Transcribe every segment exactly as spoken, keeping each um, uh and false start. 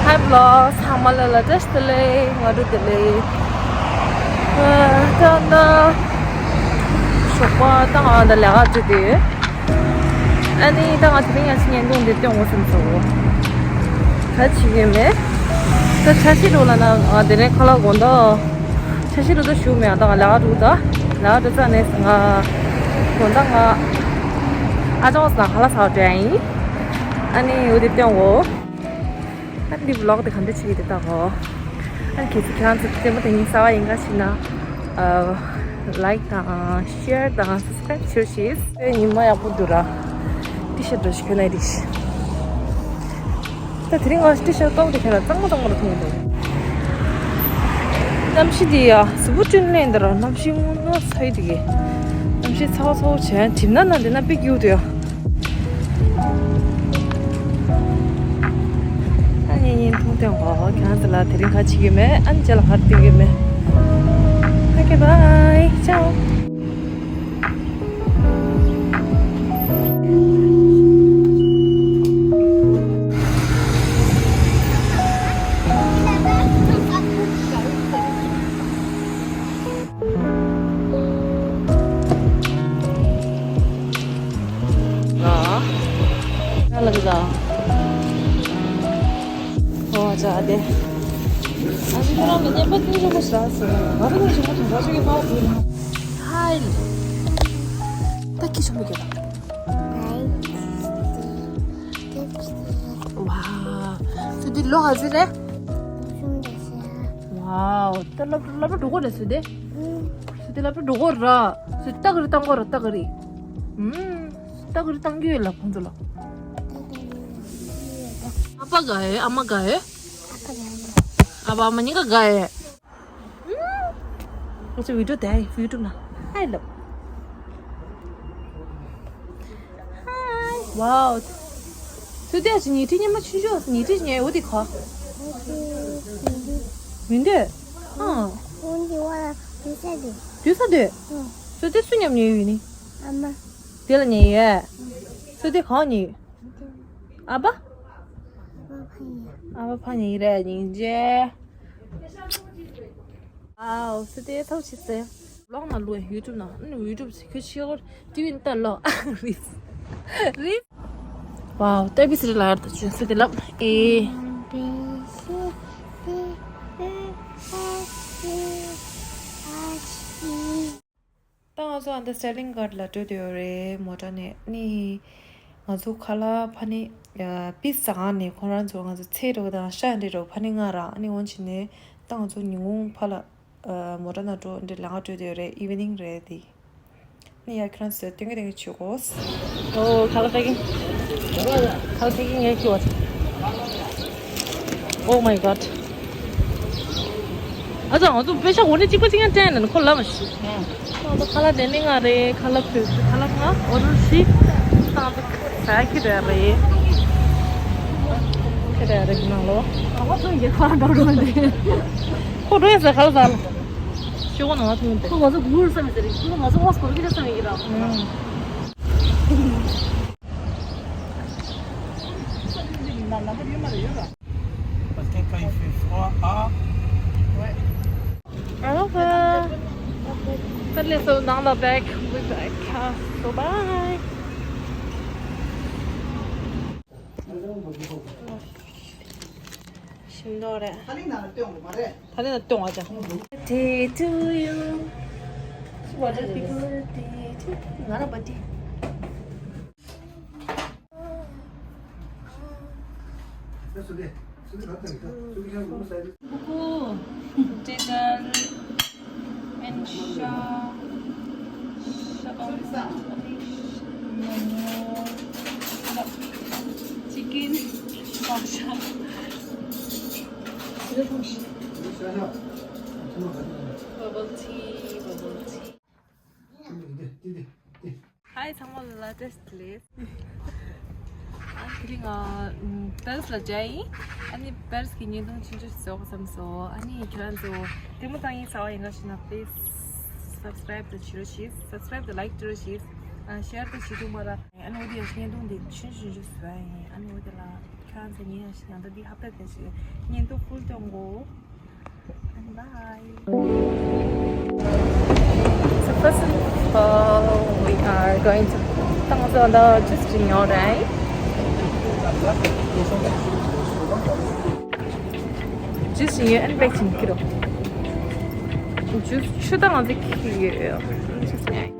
ཧའི་བི་ལོག་ཚང་མ་ལ་ལ་བཀྲ་ཤིས་བདེ་ལེགས། སྔ་དྲོ་བདེ་ལེགས། ཨ། ད་ལྟ་ཞོགས་པ་ད་ང་ད་ལས་ཀ་འགྲོ་དུས། ཨ་ནི་ད་ང་དེ་རིང་ཡང་ཅིག་བརྙན་ཐུང་འདི་སྟོན་དགོས་བསམ་སོང་། ག་བྱེད་ཀྱི་མེད། ད་འཆར་གཞི་འགྲོ་ལ་ན་ང་དེ་རིང་ཁ་ལག་དགོང་དག་འཆར་གཞི་འགྲོ་ད་ཞུ་མེད། ད་ང་ལས་ཀ་འགྲོ་ད། ལས་ཀ་འགྲོ་ཙ་ནས་ང་དགོང་དག་ང་ཨ་ཅག་ས་ཁ་ལག་ཟ་བ་འགྲོ་ཡིན། ཨ་ནི་འོ་དེ་སྟོན་དགོས། ཨ་ནི་འདི་བི་ལོག་དེ་ག་འདྲ་བྱེད་ཀྱི་འདུག་ལྟ་གོ། ཨ་ནི་གལ་སྲིད་ཁྱེད་རང་ཚོ་ལྟད་མོ་དེ་ཉིད་གསར་པ་ཡིན་ག་ཞིག་ན། ཨ། ལའིཀ་དང་ཤེར་དང་སབ་སི་ཀ་རེབ་བྱེད་རོགས་ཞེས། ཉི་མ་ཡག་པོ་འདུག་ར། ཏི་ཤར་འདྲ་ཞིག་གྱོན་ན་ཡིན་ཏི་ཤར། ད་དེ་རིང་ང་ཏི་ཤར་ཏོག་དེ་ཁྱེད་ལ་གཙང་མ་གཙང་མ་རུ་མཐོང་གི་འདུག་གནམ་གཤིས་འདི་ཡ་གཟུགས་པོ་བསྐྲུན་ལེན་འདི་ར། གནམ་གཤིས་སྔོན་ན་ཚ་ཡི་འདི་གི། གནམ་གཤིས་ཚ་བ་ཚ་བོ་བྱས། གྲིབ་ནག་ནང་འདི་ན་པིག་གཡུག་འདུག་ཡ། ཨ་ནི་བརྙན་ཐུང་སྟོན་གོ། ཁྱེད་རང་ཚོ་ལ་དེ་རིང་ག་བྱེད་ཀྱི་མེད། ཨ་ནི་རྗེས་ལ་ག་རེ་སྟོན་གྱི་མེད། Okay, bye. Ciao. Hi. ད་ཁྱི་ཆུང་མོ་ཁྱོད། Wow. ཚུལ་འདི་ལོ་ག་ཚོད་རེད། Wow. ད་སློབ་སློབ་གྲྭ་འགྲོ་གོ་རེད་ཚུལ་འདི། ཚུལ་འདི་སློབ་གྲྭ་འགྲོ་གོ་ར། ཚུལ་ལྟ་གི་རེད་བཏང་གོ་ར་ལྟ་གི་རེད། ཨུམ། ལྟ་གི་རེད་བཏང་གི་ཡོད་ལ་ཁོང་ཚོ་ལ། ཨ་ཕ་ག་ཨེ། ཨ་མ་ག་ཨེ། ཨ་ཕ་ཨ་མ་གཉིས་ཀ་ག་ཨེ། ང་ཚོ་བི་ཌིའོ་དེ་ཡུ་ཊུབ་ན། Hi ལབ། Hi. Wow. ཚུལ་དེ་ཅི་ཉལ་ཁྲི་ཉི་མ་ཆུང་ཆུང་ཉལ་ཁྲི་ཉལ་འོ་དེ་ག། མི་འདོད། ཨང་། འོན་ཏེ་བ་ལ་དུས་ས་དེ། དུས་ས་དེ། ཚུལ་དེ་སུ་མཉམ་ཉལ་ཡོད་ནི། ཨ་མ། དེ་ལ་ཉལ་ཡོད། ཚུལ་དེ་གང་ཉལ་ཡོད། ཨ་ཕ། ཨ་ཕ་ཕ་ཉལ་ཡོད་རེད་སྙིང་རྗེ། Wow, སི་ཏེ་ཐོག་ཆི་སེ། བི་ལོག་ནང་བླུགས། ཡུ་ཊུབ་ནང་ཨ་ནི་ཡུ་ཊུབ་ཟེར་ཁྱོད་ཆི་ཧོར་ཊི་ཝི་ནང་ལྟ་ལོ། རིས། རིས། Wow, ཏེ་བི་སི་རི་ལ་ཡར་དུ་ཆུན་སི་ཏེ་ལབ་ཨེ། ད་ང་ཚོ་ཨ་འདི་སི་ཊེ་ལིང་གྷར་ལ་འགྲོ་འདོད་ཡོད་རེད་མོ་ཊ་ནས་ནི། ང་ཚོ་ཁ་ལག་ཕ་ནི་པི་ཙ་ཟ་ག་ནས་ཁོང་རང་ཚོ་ང་ཚོ་ཚལ་འགྲོ་དང་ཤ་འདྲེ་འགྲོ་ཕ་ནི་ང་རང་ཨ་ནི་འོན་ཆི་ནས་ད་ང་ཚོ་ཉིན་གུང་ཕ་ལ་མོ་ཊ་ནང་འགྲོ་འདི་ལ་ང་འགྲོ་འདོད་ཡོད་རེད། ཨི་ཝི་ནིང་རེད་འདི། ནི་ཡ་ཁྱོད་རང་ཚོ་སྟོན་གི་སྟོན་གི་བྱེད་དགོས། Oh, color packing. Color packing ངས་ཁྱི་བ། Oh my god. ཨ་ཙང་ང་ཚོ་པེ་ཤ་འོ་ནི་གཅིག་པ་གཅིག་ཡང་སྤྲད་ནས་ཁོ་ལབ་མ་ཤི། ང་ཚོ་ཁ་ལག་དེ་ནི་ང་རེད། ཁ་ལག་ཕུད་ཁ་ལག་ང་ཨོ་ཌར་ཤི། ང་ཚོ་ཟ་ཁྱི་རེད་རེད། ཁྱི་རེད་རེད་ནང་ལོ། ཨ་ཁོ་ཐོན་གྱི་ཁ་ལག་འགྲོ་རུ་མི་འདུག་ཁོ་འགྲོ་ཡ་ཟ་ཁ་ལག་ཟ་ལ། ཤོག་ངོ་ནང་ཐོན་ཏེ། ཁོ་ང་ཚོ་གུར་བསམ་ཟེར་རེད། ཁོ་ང་ཚོ་ཧོ་སི་གོར་གི་རེད་བསམ་ཡིན་ར། Parce que quand il fait froid, ah. Alors, uh, let's go down the back. We'll be back. Uh, so bye. ཞིམ་མདོག་རེད། ད་ལན་ན་སྟོན་བ་ཅང་། Birthday to you. What a happy birthday to you. ང་རང་བར་ཐི། ཅེ་ཅན། ཨན་ཤ། ཤ་ཏོ། མོ་མོ། ཅི་ཀིན། བག་ཤ། Bubble tea, bubble tea. Hi, ཚང་མ་ལ་བཀྲ་ཤིས་བདེ་ལེགས། ཨ་དེ་རིང་ང་པེ་རི་སི་ལ་མཇལ་ཡིན། ཨ་ནི་པེ་རི་སི་གི་བརྙན་ཐུང་ཆུང་ཆུང་བཟོ་དགོས་བསམ་སོང་། ཨ་ནི་ཁྱེད་རང་ཚོ་ལྟད་མོ་བཏང་ཡིན་ཟེར་བ་ཡིན་ན་ཞུ་ན། Please subscribe དང་བྱེད་རོགས་བྱེད། Subscribe དང་like བྱེད་རོགས་བྱེད། ཨ་ཤེར་དེ་བྱེད་ཐུབ་མ་ར། ཨ་ནི་འོ་དེ་ཡང་བརྙན་ཐུང་དེ་ཆུན་ཆུན་ཞིག་བཟོས་ཡིན། ཨ་ནི་འོ་དེ་ལ་ཁྱེད་རང་ཚོ་ཉིན་ཡང་ཞིག་ཡང་ད་འདི་ཧབ་ཏ་དེ་ཞིག་བརྙན་ཐུང་ཧུལ་གཏོང་གོ་ཨ་ནི་bye. So first of all, we are going to ཏང་ཙོ་འདི་ཇུས་ཅིག་ཉོ་རེད། ཇུས་ཡིན་ཨན་པེག་ཅིང་ཁྱེར་རོ། ཇུས་ཆུ་དང་ང་ཚོ་ཁྱེར་ཡོད། ཇུས་ཉོས།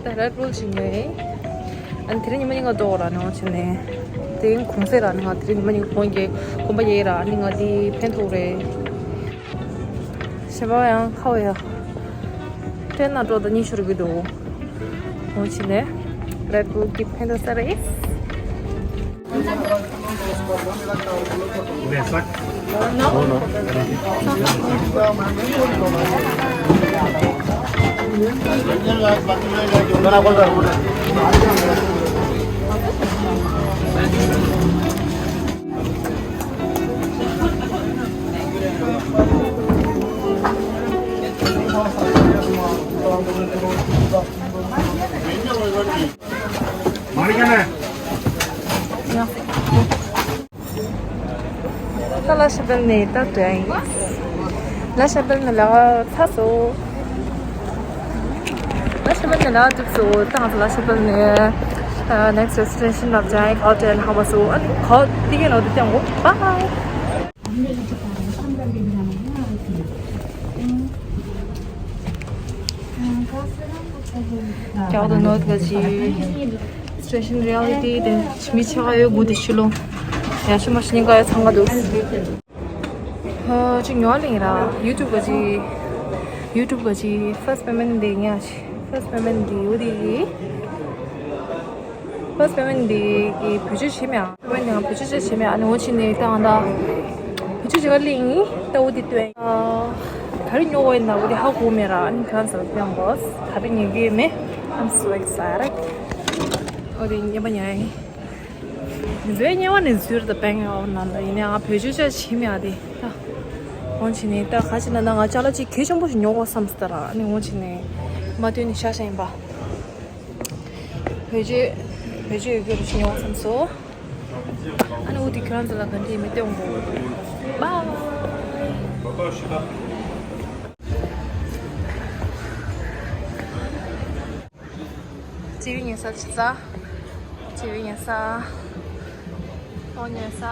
ད་རེད་བུལ་ཞིག་ཉོས། ཨ་ནི་དེ་རིང་ཉི་མ་གཉིས་ཀ་ལྟོགས་ར་ནང་ཕྱིན་ནས། དེ་རིང་གུང་སེང་ར་ནང་དེ་རིང་ཉི་མ་གཉིས་ཀ་གུང་གི་གུང་པ་ཡེ་ར། ཨ་ནི་ང་དེ་ཕན་ཐོགས་རེད། ཞེ་པོ་ཡང་ཁ་བ་ཡ། ཏྲེན་ན་འགྲོ་ད་གཉིད་ཤོར་གི་འདུག་ནང་ཕྱིན་ནས་རེད་བུལ་གི་ཕན་ཐོགས་ས་རེད། ད་ལ་ཤ་བལ་ནས་ད་དྲན་ཡིན། ལ་ཤ་བལ་ནས་ལ་ཚ་སོ། ལ་ཤ་བལ་ནས་ལ་གྲིབ་སོ། ད་ང་ཚོ་ལ་ཤ་བལ་ནས་next destination ལ་བྱ་ཡིན། ཁོ་ཊེལ་ཧ་མ་སོ། ཨ་ནི་ཁོ་དེ་གའི་ནང་དུ་ཀྱང་གོ bye. ཀྱག་ཏུ་ནོར་ག་ཅི། སི་ཊུ་ཨེ་ཤན་རི་ཡ་ལི་ཊི་དེ་མི་ཆེ་བ་ཡོད་དགུ་དེ་ཤི་ལོ། ཡ་ཤི་མ་ཤི་ཉིན་ག་ཡ་ཚང་ག་འདུག་ཧ་ཅི་ཉོ་ལེ་ར། ཡུ་ཊུབ་ག་ཅི། ཡུ་ཊུབ་ག་ཅི་first payment དེ་ཉ་ཤི། first payment དེ་ཡོད་དེ་གི། first payment འདི་གི་བེད་སྤྱོད་བྱེད་མེད་ཨ། payment འདི་ང་བེད་སྤྱོད་བྱེད་མེད་ཨ། ནི་འོ་ཕྱི་ནས་ད་ང་ད་བེད་སྤྱོད་བྱེད་ག་ལིང་ད་འོ་འདི་སྟོན། ཨ། ག་རེ་ཉོ་བ་ཡིན་ན་འོ་འདི་ཧ་གོ་མེད་ར། ཨ་ནི་ཁྱེད་རང་ཚོ་ལ་སྟོན་དགོས། ག་རེ་ཉོ་གི་ཡོད་མེད། I'm so excited. འོ་འདི་ཉེ་བ་ཉ་ཡིན། མི་ཚོའི་ཉེ་བ་ནས་ཟུར་དུ་པེང་ཡོང་ན་ད་ཡིན་ནའང་བེད་སྤྱོད་བྱེད་མེད་ཨ། དེ་ད་འོ་ཕྱི་ནས་ད་ག་ཅི་ན་ད་ང་ཅ་ལག་ཅིག་གལ་ཆེན་པོ་ཞིག་ཉོ་དགོས་བསམ་སོང་ད་ར། ཨ་ནི་འོ་ཕྱི་ནས་མ་སྟོན་ནས་ཤ་ཤ་ཡིན་པ། བེད་སྤྱོད་བེད་སྤྱོད་ཡོད་རྒྱུ་རུ་ཉོ་བསམ་སོང་། ཨ་ནི་འུ་དེ་ཁྱོད་རང་ཚོ་ལ་ག་འདྲས་མི་སྟོན་དགོས། Bye. སྤྱི་པའི་ཉལ་ས་ཆི་ས། སྤྱི་པའི་ཉལ་ས། ཨོ་ཉལ་ས།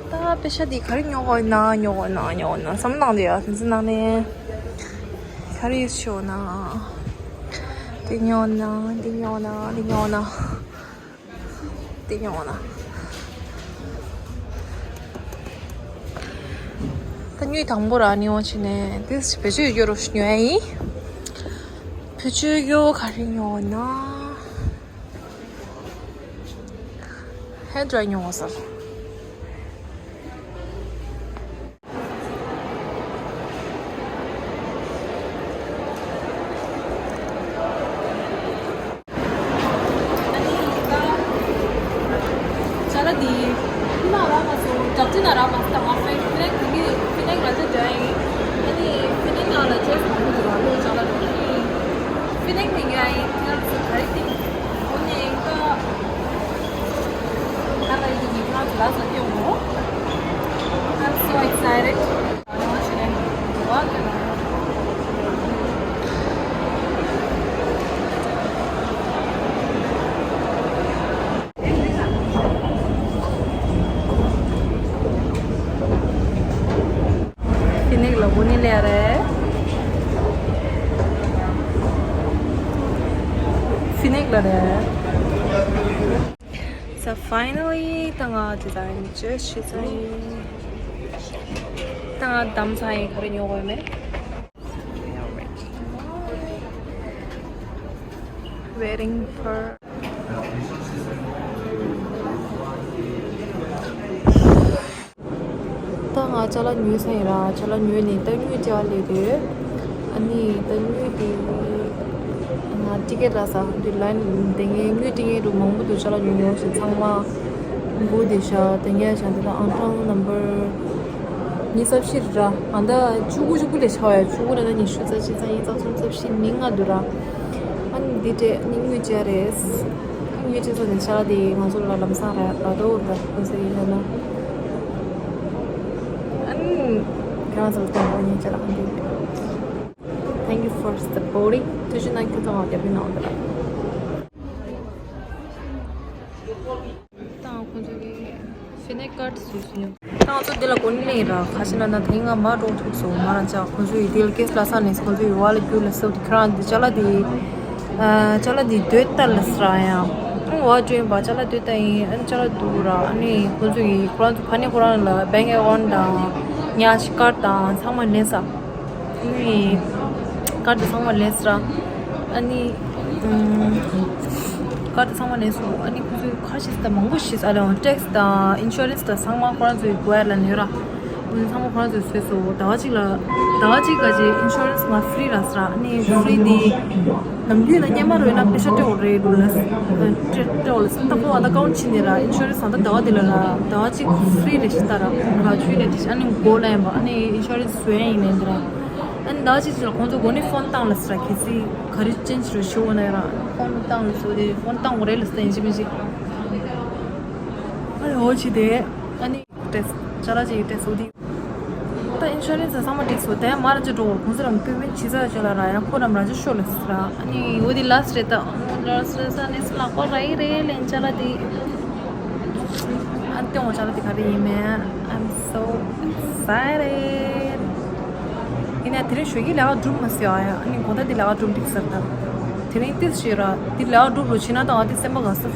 ད་པེ་ཤ་འདི་ག་རེ་ཉོ་དགོས་ཡིན་ན་ཉོ་དགོས་ན་ཉོ་དགོས་ན་བསམ་བློ་བཏང་དུས་ཡ་དེ་ཚོ་ནང་ནས་ག་རེ་ཡོད་ཤོག་ན། འདི་ཉོ་ན་འདི་ཉོ་ན་འདི་ཉོ་ན་འདི་ཉོ་ན། ད་དངུལ་དང་པོ་ར་ནི་འོ་ཕྱི་ནས་འདི་བེད་སྤྱོད་ཡོད་རོ་ཉོ་ཡ་ཡིན། བེད་སྤྱོད་ཡོད་ག་རེ་ཉོ་ན། ཧེར་ཌ་རའི་ཉོ་བ་ཟེར། ཅ་ལག་འདི་ཕི་ནག་རག་མ་སོང་། ཌག་ཊི་ནག་རག་མ་སོང་། ད་ང་ཕི་ནག་གི་ཕི་ནག་ང་ཚོ་འདྲ་ཡིན། ཨ་ནི་ཕི་ནག་ནང་ལ་ཅོ་ཡིས་མང་པོ་འདུག་ར། ལོ་ཅ་ལག་འདི་ཕི་ནག་མི་ཉོ་ཡིན། ང་ཚོ་ག་རེ་ཏིང་འོ་ནི་ཀ་ཨ་ལ་ཡི་གི་ང་ཚོ་ལ་ས་ཏེ་འོ། I'm so excited. ཕི་ནག་ལ་འོ་ནི་ལས་རེད། ཕི་ནག་ལ་རེད། So finally ད་ང་ཌི་ཛའིན་ཅོ་ཡིས་བྱས་ཚར་ཡིན། ད་ང་བདམས་ཚར་ཡིན། ག་རེ་ཉོ་དགོས་མེད། Waiting for ད་ང་ཅ་ལག་ཉོས་ཚར་ཡིན་ར། ཅ་ལག་ཉོས་ནས་ད་དངུལ་བཅའ་སླེབས་དུས། ཨ་ནི་ད་དངུལ་དེ། ཊི་ཀེ་ཊི་རག་ས་འདི་ལ་ནི་དེ་ངའི་དངུལ་ཊི་ཀེ་ཊི་རུ་མང་པོ་འདུག་ཅ་ལག་ཉོ་ཉོ་ཞིག་ཚང་མ་འགོ་དེ་ཤ་དེ་ངའི་ཤ་འདི་ལ་ཨང་གྲངས་ནམ་བར་ཉི་ཤུ་རྩ་བཞི་ར་ཨ་ད་བཅུ་དགུ་བཅུ་དགུ་ལས་ཤ་བ་ཡ་བཅུ་དགུ་ལ་ན་ཉི་ཤུ་རྩ་བཞི་རྩ་གཉིས་རྩ་གསུམ་རྩ་བཞི་ཉིན་ལྔ་འདུག་ར། ཨ་ནི་འདི་སྤྲད་ནི་དངུལ་བཅའ་རེད། ཨ་ནི་དངུལ་བཅའ་ཚོ་ནི་ཤ་ལ་དེ་ང་ཚོ་ལ་ལམ་སང་ར་ར་དོ་ར་ཁོ་ཚོ་ཡིན་ན་ཨ་ནི་ཁྱེད་རང་ཚོ་ལ་དང་པོ་ཉིན་ཅ་ལག་འདི། Thank you for supporting. ཐུགས་རྗེ་གནང་། ཁྱེད་ཚོ་ང་རྒྱབ་ཡིན་ནང་དུ། དང་ཁོང་ཚོ་གི་ཕི་ནེ་ཀར་བཟོས་སོང་། ད་ང་ཚོ་འདི་ལ་གོ་ནི་ལེན་ར་ཁ་ཤས་ན་ན་དེ་ང་མ་འགྲོ་ཐུབ་སོང་མ་ར་ཅག་ཁོང་ཚོ་ཡི་དེ་ལ་ཀེས་ལ་ས་ནས་ཁོང་ཚོ་ཡི་བ་ལ་རྒྱུ་ལ་སོགས་དེ་ཁྱེད་རང་འདི་ཅ་ལག་དེ་ཅ་ལག་དེ་སྡོད་ལྟ་ལ་སི་ར་ཡང་ཨང་བ་ཅོན་པ་ཅ་ལག་སྡོད་ལྟ་ཡིན། ཨ་ནི་ཅ་ལག་འདུག་ར། ཨ་ནི་ཁོང་ཚོ་ཡི་ཁོ་རང་ཚོ་ཕ་ནི་ཁོ་རང་ལ་བེང་ཨེ་ཀའུན་ཊི་དང་ཉ་ཤི་ཀར་དང་ཚང་མ་ལེན་ས། ཨ་ནི་ཀར་དེ་ཚང་མ་ལེན་ས་ར། ཨ་ནི་ཀར་དེ་ཚང་མ་ལེན་སོང་། ཨ་ནི་ཁོ་ཚོས་ཁ་ཤས་དང་མང་པོ་ཞིག་ཨ་ལེ་ཨོན་ཊེག་སི་དང་ཨིན་ཤོ་རན་སི་དང་ཚང་མ་ཁོ་རང་ཚོའི་གོ་ཡ་ལ་ནོས་ར། ཨ་ནི་ཚང་མ་ཁོ་རང་ཚོས་བཟོས་སོང་། ཟླ་བ་གཅིག་ལ་ཟླ་བ་གཅིག་ག་ཅིག་ཨིན་ཤོ་རན་སི་ང་ཧྥི་རི་ར་ས་ར། ཨ་ནི་ཧྥི་རི་དེ་ནམ་རྒྱུན་ལ་སྙན་མ་རོལ་ན་པེ་ཤ་སྤྲད་འོ་རེད་འདུག་ལ་སྤྲད་འོ་ལ་སི་ད་ཁོ་ཨ་ད་ཀའུན་ཊི་བྱས་ནས་ར་ཨིན་ཤོ་རན་སི་ད་ཟླ་བ་དེ་ལ་ར་ཟླ་བ་གཅིག་ཧྥི་རི་རེད་ཤི་ད་ར་ག་ཆུའི་ནས་དེ་ཨ་ནི་གོ་ལ་ཡིན་པ་ཨ་ནི་ཨིན་ཤོ་རན་སི་བཟོས་ཡ་ཡིན་ནས་འདི་ར། ཨ་ནི་ཟླ་བ་གཅིག་ཅིག་ལ་ཁོང་ཚོ་གོ་ནི་ཕོན་བཏང་ལ་སི་ར་གལ་སྲིད་ག་རེ་ཅན་ཅི་རུ་ཤི་འོ་ན་ཡ་ར་ཕོན་བཏང་ལ་སོ་དེ་ཕོན་བཏང་འོ་རེད་ལ་སི་ད་ཡིན་ཅི་མི་ཅི། ཨ་ནི་འོ་ཅི་དེ་ཨ་ནི་ཏེས་ཅ་ལག་ཅིག་ཏེས་འོ་དེ། ད་ཨིན་ཤོ་རན་སི་ཚང་མ་འགྲིག་སོང་། དེ་མ་ར་ཅི་འགྲོ་ཁོང་ཚོ་རང་པེ་མེན་ཊི་བྱེད་ས་ཅོ་ལ་ར་ཡང་ཁོ་རང་ར་ཅི་ཤོ་ལ་སི་ར། ཨ་ནི་འོ་དེ་ལ་སི་རེད་ད། ལ་སི་རེད་ས་ནི་སི་ལ་ཁོ་ར་ཡི་རེད་ལེན་ཅ་ལ་དེ། ཨ་ཏེ་འོ་ཅ་ལ་དེ་ག་རེ་ཡིན་མེད། I'm so excited. ཡིན་ན་དེ་རིང་ཞོགས་ཀྱི་ལས་ཀ་སྒྲུབ་མ་སི་ཨ་ཡ། ཨ་ནི་གོ་ད་དེ་ལས་ཀ་སྒྲུབ་འགྲིག་སར་ད། དེ་རིང་ཏེས་ཤེས་ར་དེ་ལས་ཀ་སྒྲུབ་རོ་ཕྱི་ན་ད་ང་དེ་སེམས་པ་དགའ་སོ།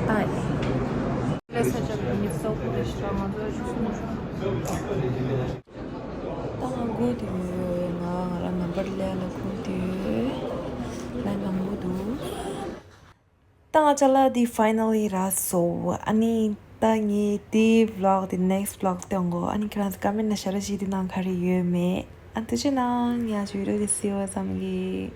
ད་ཡི། ལས་ས་ཆ་དེ་ཉིད་སོག་པོ་རེ་ཤི་ར་ང་ཚོ་ཞུ་སོང་། ད་ང་སྒུག་དུས་ང་ང་རང་ནམ་བར་ལས་ལ་སྒུག་དུས་ལས་མང་པོ་འདུག་ད་ང་ཅ་ལག་འདི་ཕའི་ནལ་ལི་རག་སོང་། ཨ་ནི་ད་ངས་དེའི་བི་ལོག་དེ་ནེག་སི་བི་ལོག་སྟོན་གོ་ཨ་ནི་ཁྱེད་རང་ཚོ་ཀ་མེན་ན་ཞར་བཞི་དེ་ནང་ག་རེ་ཡོད་མེད། ཨ་ཏི་ཅི་ནང་ཡ་ཅི་བི་ཌི་ཡོ་དེ་སི་བ་ཙམ་གི།